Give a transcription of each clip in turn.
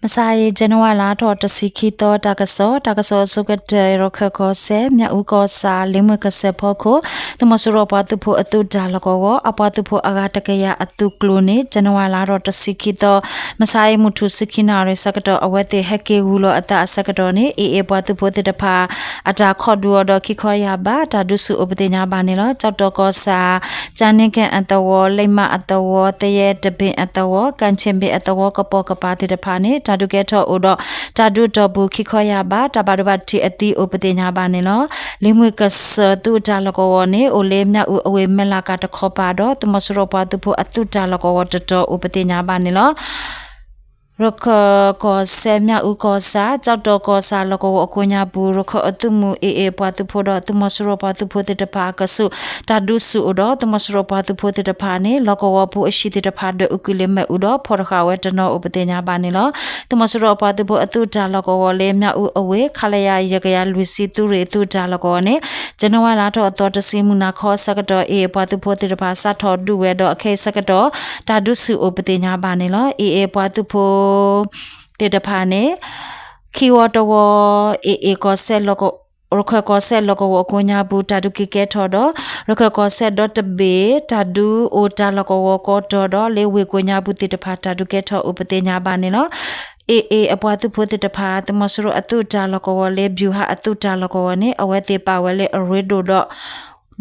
မုၢ်ဆါအံၤ ကၠနဝါလါထီၣ်တဆံခံသီ တၢ်ကစီၣ်, တၢ်ကစီၣ်အဆိကတၢၢ် ရခၢၣ်ကီၢ်စဲၣ် မၠၣ်အူကီၢ်ဆၣ် လ့မှၢ်ကစၢၢ်ဖီခိၣ် သုးမီၤစိရိၤပှၤသုးဖိအသုးတၢ်လီၢ်ကဝီၤ အပှၤသုးဖိအဂၤတကယၤအသုးကျိၤန့ၣ် ကၠနဝါလါထီၣ်တဆံခံသီ မုၢ်ဆါအံၤ မုၢ်ထူၣ်ဆံခံနၣ်ရံၣ်ဆၢကတီၢ် အဝဲသ့ၣ်ဟဲက့ၤဂုာ်လီၤအသးအဆၢကတီၢ်န့ၣ် AA ပှၤသုးဖိသ့ၣ်တဖၣ် အတၢ်ခိးဒုးအီၤဒီးခံခီယၢ်ဘး တၢ်ဒုးဆူၣ်အိၣ်ပသ့ၣ်ညါဘၣ်န့ၣ်လီၤ. ကၠီၣ်တီၣ်ကီၢ်ဆၣ် ကၠါန့ကၣ်အသဝီ, လံၣ်မးအသဝီ, သယဲၣ်တဘ့ၣ်အသဝီ, ကၣ်ဆ့ၣ်ဘ့ၣ်အသဝီ ကပိာ်ကပၤသ့ၣ်တဖၣ်န့ၣ် တၢ်ဒုးကဲထီၣ်အိၣ်ဒီး တၢ်ဒုးတီၢ်ပူၤခံခီယၢ်ဘး တၢ်ဘၣ်ဒိဘၣ်ထံးအသံအိၣ်ပသ့ၣ်ညါဘၣ်န့ၣ်လီၤ. လ့မှၢ်ကစၢၢ်သုးတၢ်လီၢ်ကဝီၤန့ၣ် အိၣ်လၢမၠၣ်အူအဝ့ၢ်မဲၢ်လးကၤတခီပၤဒီး သုးမီၤစိရိၤပှၤသုးဖိအသုးတၢ်လီၢ်ကဝီၤတတီၤအိၣ်ပသ့ၣ်ညါဘၣ်န့ၣ်လီၤ. ရခၢၣ်ကီၢ်စဲၣ် မၠၣ်အူကီၢ်ဆၣ် ကၠီၣ်တီၣ်ကီၢ်ဆၣ်လီၢ်ကဝီၤအကိးညါပူၤ ရခၢၣ်အသုးမုၢ် AA ပှၤသုးဖိဒီး သုးမီၤစိရိၤပှၤသုးဖိသ့ၣ်တဖၣ်အကဆူး တၢ်ဒုးဆူၣ်အိၣ်ဒီး သုးမီၤစိရိၤပှၤသုးဖိသ့ၣ်တဖၣ်န့ၣ် လီၢ်ကဝီၤပူၤအဟံၣ်သ့ၣ်တဖၣ်ဒွဲၣ်အူကွံာ်လၢမ့ၣ်အူဒီး ဖီၣ်တဃာ်ဝဲတနီၤအိၣ်ပသ့ၣ်ညါဘၣ်န့ၣ်လီၤ. သုးမီၤစိရိၤအပှၤသုးဖိအသုးတၢ်လီၢ်ကဝီၤလၢမၠၣ်အူအဝ့ၢ် ခလရ ယဲၢ်ကယၤလွံၢ်ဆံ သုးရ့ၣ်အသုးတၢ်လီၢ်ကဝီၤန့ၣ် ကၠနဝါလါထီၣ်အသီတဆံ မုၢ်နၤခီအဆၢကတီၢ် AA ပှၤသုးဖိသ့ၣ်တဖၣ် စးထီၣ်ဒုးဝဲဒီးအခဲအံၤဆၢကတီၢ် တၢ်ဒုးဆူၣ်အိၣ်ပသ့ၣ်ညါဘၣ်န့ၣ်လီၤ. AA ပှၤသုးဖိသ့ၣ်တဖၣ်န့ၣ် ခံဝီတဝီ AA ကီၢ်စဲၣ် ရခၢၣ်ကီၢ်စဲၣ်လီၢ်ကဝီၤအကိးညါပူၤ တၢ်ဒုးက့ၤကဲထီၣ်ဒီး ရခၢၣ်ကီၢ်စဲၣ်ဒီတဘ့ၣ် တၢ်ဒုးအိၣ်တၢ်လီၢ်ကဝီၤကိးတီၤဒီး လၢဝ့ၢ်ကိးညါပူၤသ့ၣ်တဖၣ် တၢ်ဒုးကဲထီၣ်အိၣ်ပသ့ၣ်ညါဘၣ်န့ၣ်လီၤ. AA အပှၤသုးဖိသ့ၣ်တဖၣ် သုးမီၤစိရိၤအသုးတၢ်လီၢ်ကဝီၤလၢ ဗျူဟာ အသုးတၢ်လီၢ်ကဝီၤန့ၣ် အဝဲသ့ၣ်ပာ်ဝဲလၢအရ့ဒိၣ်ဒီး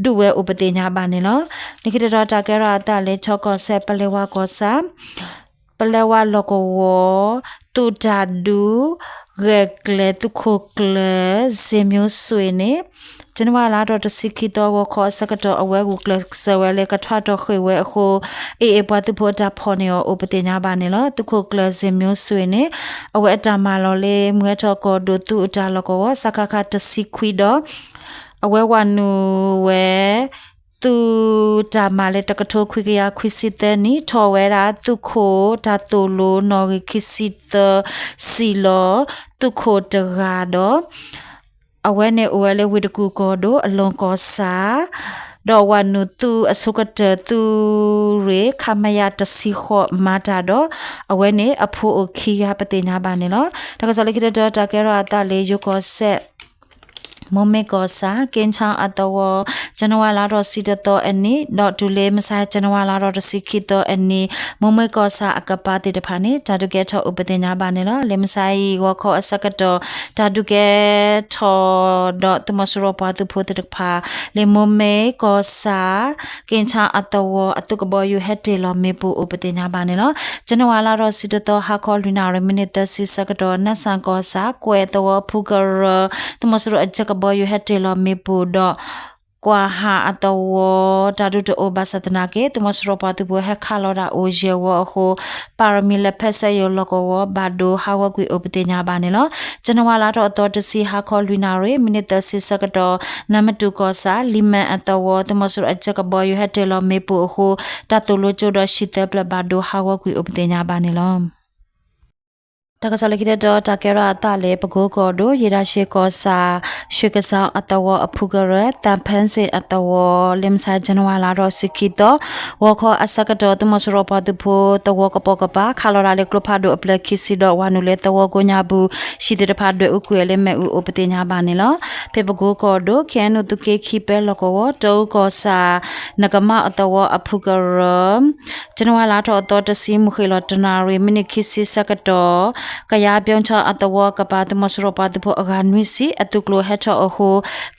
ဒုးဝဲအိၣ်ပသ့ၣ်ညါဘၣ်န့ၣ်လီၤ. လၢခံတတီၤတၢ်ကဲထီၣ်အသးလၢ ခၠီကီၢ်စဲၣ် ပလဲဝါကီၢ်ဆၣ် ပလဲဝါလီၢ်ကဝီၤ သုးတၢ်ဒုး ဂဲၤကျဲၤသုးခိၣ်ကျၢၢ် စ့ၣ်မၠိစွ့ၣ်န့ၣ် ကၠနဝါလါထီၣ်တဆံခံသီ ဂီၤခီအဆၢကတီၢ် အဝဲဂုာ်ကျဲးစၢးဝဲလၢကထွါထီၣ်ဃ့ၢ်ဝဲအဃိ AA ပှၤသုးဖိအတၢ်ဖီၣ်န့ၢ်အီၤအိၣ်ပသ့ၣ်ညါဘၣ်န့ၣ်လီၤ. သုးခိၣ်ကျၢၢ်စ့ၣ်မၠိစွ့ၣ်န့ၣ် အဝဲအတၢ်မၤလီၤလၢ မုၢ်ဟဲထီၣ်ကီၢ်ဒိၣ်သုးအတၢ်လီၢ်ကဝီၤ စကခ တဆံခွံဒီး အဝဲဝးနုာ်ဝဲ သုးတၢ်မၤလၢတကထိခွံကယၤခွံဆံသၢနံၣ် ထီၣ်ဝဲဒၣ်သုးခိၣ်တၢ်သိၣ်လိနီၣ်ဂံၢ်ခံဆံသၢ စံၣ်လီၤသုးခိၣ်တဂၤဒီး အဝဲန့ၣ်အိၣ်ဝဲလၢဝ့ၢ်တကူၣ်ကီၢ်ဒိၣ် အလီၢ်ကီၢ်ဆၣ် ဒီးဝးနုာ်သုးအဆိကတၢၢ်သုးရ့ၣ် ခမရ တဆံဃိး မၤတၢ်ဒီး အဝဲန့ၣ်အဖိအိၣ်ခံဂၤပသ့ၣ်ညါဘၣ်န့ၣ်လီၤ. တၢ်ကစီၣ်လၢခံတတီၤတၢ်ကဲထီၣ်အသးလၢ ယိၤကီၢ်စဲၣ် မိၢ်မ့ၢ်ကီၢ်ဆၣ် က့ၣ်ဆၣ်အသဝီ ကၠနဝါလါထီၣ်ဆံတသီအနံၤ ဒီးတုၤလၢမုၢ်ဆါ ကၠနဝါလါထီၣ်တဆံခံသီအနံၤ မိၢ်မ့ၢ်ကီၢ်ဆၣ်အကပၤသ့ၣ်တဖၣ်န့ၣ် တၢ်ဒုးကဲထီၣ်အိၣ်ပသ့ၣ်ညါဘၣ်န့ၣ်လီၤ. လၢမုၢ်ဆါအံၤ ဂီၤခီအဆၢကတီၢ် တၢ်ဒုးကဲထီၣ်ဒီးသုးမီၤစိရိၤပှၤသုးဖိသ့ၣ်တဖၣ် လၢမိၢ်မ့ၢ်ကီၢ်ဆၣ် က့ၣ်ဆၣ်အသဝီ အသုးကဘီယူၤဟဲတ့ၢ်လီၤမ့ၣ်ပိၢ်အိၣ်ပသ့ၣ်ညါဘၣ်န့ၣ်လီၤ. ကၠနဝါလါထီၣ်ဆံတသီ ဟါခီလွံၢ်နၣ်ရံၣ် မံးနံးသၢဆံဆၢကတီၢ် နၢ်စၣ်ကီၢ်ဆၣ် ကွဲးသဝီဖူကရၢ သုးမီၤစိရိၤအကၠၢကဘီယူၤဟဲတ့ၢ်လီၤမ့ၣ်ပိၢ်ဒီး ကွၢ်ဟၣ်အသဝီ တၢ်ဒုးတအိၣ်ဘၣ်ဆၣ်သနာ်က့ သုးမီၤစိရိၤပှၤသုးဖိဟဲခးလီၤတၢ်အိၣ်ယဲၢ်ဝီအဃိ ပၣ်ရမံၤလၢဖဲစဲယိၤလီၢ်ကဝီၤ ဘၣ်ဒိဟးဂီၤကွံာ်အိၣ်ပသ့ၣ်ညါဘၣ်န့ၣ်လီၤ. ကၠနဝါလါထီၣ်အသီတဆံ ဟါခီလွံၢ်နၣ်ရံၣ် မံးနံးသၢဆံဆၢကတီၢ် နၢ်မတူၣ်ကီၢ်ဆၣ် လံၣ်မဲၣ်အသဝီ သုးမီၤစိရိၤအကၠၢကဘီယူၤဟဲတ့ၢ်လီၤမ့ၣ်ပိၢ်အဃိ တၢ်သိၣ်လိကၠိဒီး ဟံၣ်သၢဖျၢၣ်ဘၣ်ဒိဟးဂီၤကွံာ်အိၣ်ပသ့ၣ်ညါဘၣ်န့ၣ်လီၤ. တၢ်ကစီၣ်လၢခံတတီၤ တၢ်ကဲထီၣ်အသးလၢ ပကိကီၢ်ဒိၣ် ယ့ၣ်ဒၣ်ရှ့ကီၢ်ဆၣ် ရွှေကစားအသဝီအဖူကရၢ သၣ်ဖဲစ့ၣ်အသဝီ လၢမုၢ်ဆါ ကၠနဝါလါထီၣ်ဆံခံသီ ဂီၤခီအဆၢကတီၢ် သုးမီၤစိရိၤပှၤသုးဖိ သဝီကပိာ်ကပၤ ခးလီၤတၢ်လၢကျိဖးဒိၣ်အဖျၢၣ်ခံဆံဒီး ဝးနုာ်လၢသဝီကိးညါပူၤ ဟံၣ်သ့ၣ်တဖၣ်ဒွဲၣ်အူကွံာ်အီၤလၢမ့ၣ်အူအိၣ်ပသ့ၣ်ညါဘၣ်န့ၣ်လီၤ. ဖဲပကိကီၢ်ဒိၣ် KNU သုးက့ခံ ပၢလီၢ်ကဝီၤ တအူကီၢ်ဆၣ် နကမၣ်အသဝီအဖူကရၢ ကၠနဝါလါထီၣ်အသီတဆံ မုၢ်ဃ့ၢ်လီၤတနၣ်ရံၣ် မံးနံးခံဆံဆၢကတီၢ် ကယၤပၠီၣ်ဆီအသဝီအကပၤ သုးမီၤစိရိၤပှၤသုးဖိအဂၤနွံဆံ အသုးကျိၤဟဲထီၣ်အဃိ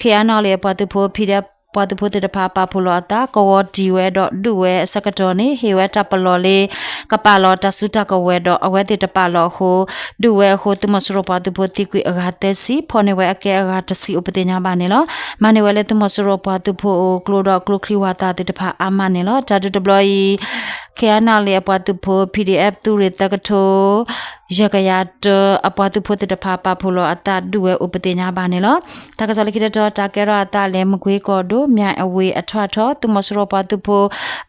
KNLA အပှၤသုးဖိ PDF ပှၤသုးဖိသ့ၣ်တဖၣ်ပာ်ဖှိၣ်လီၤအသး ကဝီၤတံၢ်ဝဲဒီးဒုးဝဲအဆၢကတီၢ်န့ၣ် ဟ့ၣ်ဝဲတၢ်ပလီၢ်လၢ ကပာ်လီၤတၢ်စုတၢ်ကဝဲၤဒီး အဝဲသ့ၣ်တပာ်လီၤအဃိ ဒုးဝဲအဃိ သုးမီၤစိရိၤပှၤသုးဖိသံကွံာ်အဂၤသၢဆံ ဖီၣ်န့ၢ်ဝဲအကဲအဂၤတဆံအိၣ်ပသ့ၣ်ညါဘၣ်န့ၣ်လီၤ. မၤန့ၢ်ဝဲလၢသုးမီၤစိရိၤပှၤသုးဖိအကျိဒီးကျိချံဝၣ်သၣ်သ့ၣ်တဖၣ်အါမးန့ၣ်လီၤ. တၢ်ဒုးတဘျီအံၤ KNLA အပှၤသုးဖိ PDF သုးရ့ၣ်သၢကထိ ယဲၢ်ကယၤတၢ အပှၤသုးဖိသ့ၣ်တဖၣ်ပာ်ဖှိၣ်လီၤအသးဒုးဝဲအိၣ်ပသ့ၣ်ညါဘၣ်န့ၣ်လီၤ. တၢ်ကစီၣ်လၢခံတတီၤ တၢ်ကဲထီၣ်အသးလၢ မကွ့ကီၢ်ဒိၣ် မၠၣ်အဝ့ၢ်အထွးထီၣ် သုးမီၤစိရိၤပှၤသုးဖိ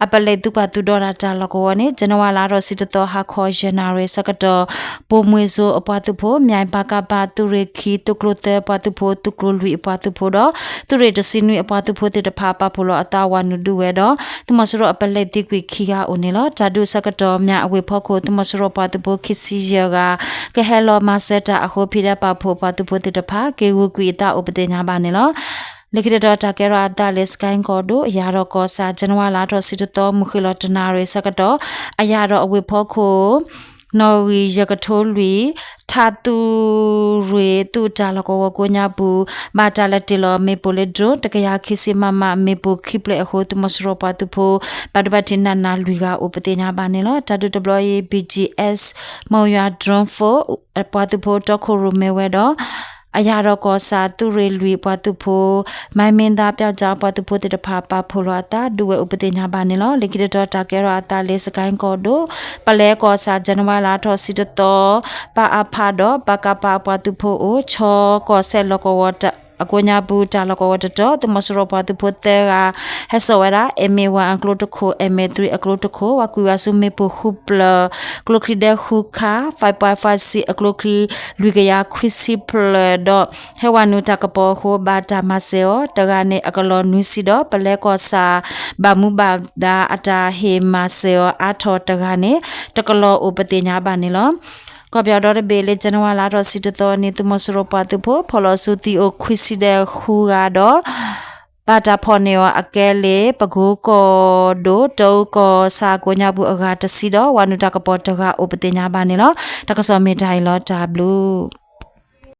အပလဲၣ်သုပှၤသုးဒီတၢ်တၢ်လီၢ်ကဝီၤန့ၣ် ကၠနဝါလါထီၣ်ဆံတသီ ဟါခီယဲၢ်နၣ်ရံၣ်ဆၢကတီၢ် ပိာ်မွှ့စိအပှၤသုးဖိ မၠၣ်ပၣ်ကၣ်ပၣ် သုးရ့ၣ်ခံ သုးကျိၤသၢပှၤသုးဖိ သုးကျိၤလွံၢ်အပှၤသုးဖိဒီး သုးရ့ၣ်တဆံနွံအပှၤသုးဖိသ့ၣ်တဖၣ် ပာ်ဖှိၣ်လီၤအသးဝးနုာ်ဒုးဝဲဒီး သုးမီၤစိရိၤအပလဲၣ်သံကွံာ်ခံဂၤအိၣ်န့ၣ်လီၤ. တၢ်ဒုးအဆၢကတီၢ် မၠၣ်အဝ့ၢ်ဖီခိၣ် သုးမီၤစိရိၤပှၤသုးဖိခံဆံယဲၢ် တဂၤ ကဟဲလီၤမၤစၢၤတၢ်အဃိ ဖံးဒဲးပာ်ဖှိၣ်ပှၤသုးဖိသ့ၣ်တဖၣ် က့ၤဂုာ်ကွံာ်အသးအိၣ်ပသ့ၣ်ညါဘၣ်န့ၣ်လီၤ. လၢခံတတီၤ တၢ်ကဲထီၣ်အသးလၢ စကဲၣ်ကီၢ်ဒိၣ် အယၢ်ဒီးကီၢ်ဆၣ် ဇန်နဝါလါထီၣ်ဆံတသီ မုၢ်ဃ့ၢ်လီၤတနၣ်ရံၣ်ဆၢကတီၢ် အယၢ်ဒီးအဝ့ၢ်ဖီခိၣ် နီၣ်ဂံၢ်ယဲၢ်ကထိလွံၢ် ထးသုးရ့ၣ်သုးတၢ်လီၢ်ကဝီၤကိးညါပူၤ ဘၣ်တၢ်လဲၤတ့ၢ်လီၤမ့ၣ်ပိၢ်လၢ drone တကယၤခံဆံ MM မ့ၣ်ပိၢ်ခံဖျၢၣ်အဃိ သုးမီၤစိရိၤပှၤသုးဖိ ဘၣ်ဒိဘၣ်ထံးနးနးလွံၢ်ဂၤအိၣ်ပသ့ၣ်ညါဘၣ်န့ၣ်လီၤ. တၢ်ဒုးတဘျီအံၤ BGF မီယွၤ drone force ပှၤသုးဖိတီခိၣ်ရိၣ်မဲဝဲဒီး အယၢ်ဒီးကီၢ်ဆၣ်သုးရ့ၣ်လွံၢ်ပှၤသုးဖိ မၢ်မ့ၢ်သါ ပျီကၠါ ပှၤသုးဖိသ့ၣ်တဖၣ် ပာ်ဖှိၣ်လီၤအသး ဒုးဝဲအိၣ်ပသ့ၣ်ညါဘၣ်န့ၣ်လီၤ. လၢခံတတီၤ တၢ်ကဲထီၣ်အသးလၢ စကဲၣ်ကီၢ်ဒိၣ် ပလဲကီၢ်ဆၣ် ဇန်နဝါလါထီၣ်ဆံတသီ ပအဖ ဒီး ပကဖ အပှၤသုးဖိအိၣ် ခၠီကီၢ်စဲၣ်လီၢ်ကဝီၤအကိးညါပူၤ တၢ်လီၢ်ကဝီၤတတီၤ သုးမီၤစိရိၤပှၤသုးဖိသၢဂၤ ဟဲစိာ်ဝဲဒၣ် MA one အကျိတခိၣ် MA three အကျိတခိၣ် ပှၤကွံာ်ဝဲဆူမ့ၣ်ပိၢ်ဃုဖျၢၣ် ကျိချံဒဲဃုခါ five point five six အကျိချံလွံၢ်ကယၤခွံဆံဖျၢၣ်ဒီး ဟဲဝဲနုာ်တၢ်ကပီၤအဃိ ဘၣ်တၢ်မၤစၢၤအီၤတဂၤန့ၣ် အကလီၤနွံဆံဒီး ပလဲကီၢ်ဆၣ် ဘၣ်မူဘၣ်ဒါအတၢ်ဟ့ၣ်မၤစၢၤအီၤအါထီၣ်တဂၤန့ၣ် တကလီၤအိၣ်ပသ့ၣ်ညါဘၣ်န့ၣ်လီၤ. ကီၢ်ပယီၤဒီတဘ့ၣ်လၢ ဇန်နဝါလါထီၣ်ဆံတသီန့ၣ် သုးမီၤစိရိၤပှၤသုးဖိ ဖီၣ်လီၤဆူသံအိၣ်ခွံဆံဒီးဃုဂၤဒီး ဘၣ်တၢ်ဖီၣ်န့ၢ်အီၤအကဲလၢ ပကိကီၢ်ဒိၣ် တအူကီၢ်ဆၣ်ကိးညါပူၤအဂၤတဆံဒီး ဝဲနုာ်တၢ်ကပီၤတဂၤအိၣ်ပသ့ၣ်ညါဘၣ်န့ၣ်လီၤ. တၢ်ကစီၣ်မ့ၢ်တၢ်အံၤလီၤ တၢ်ဘျုး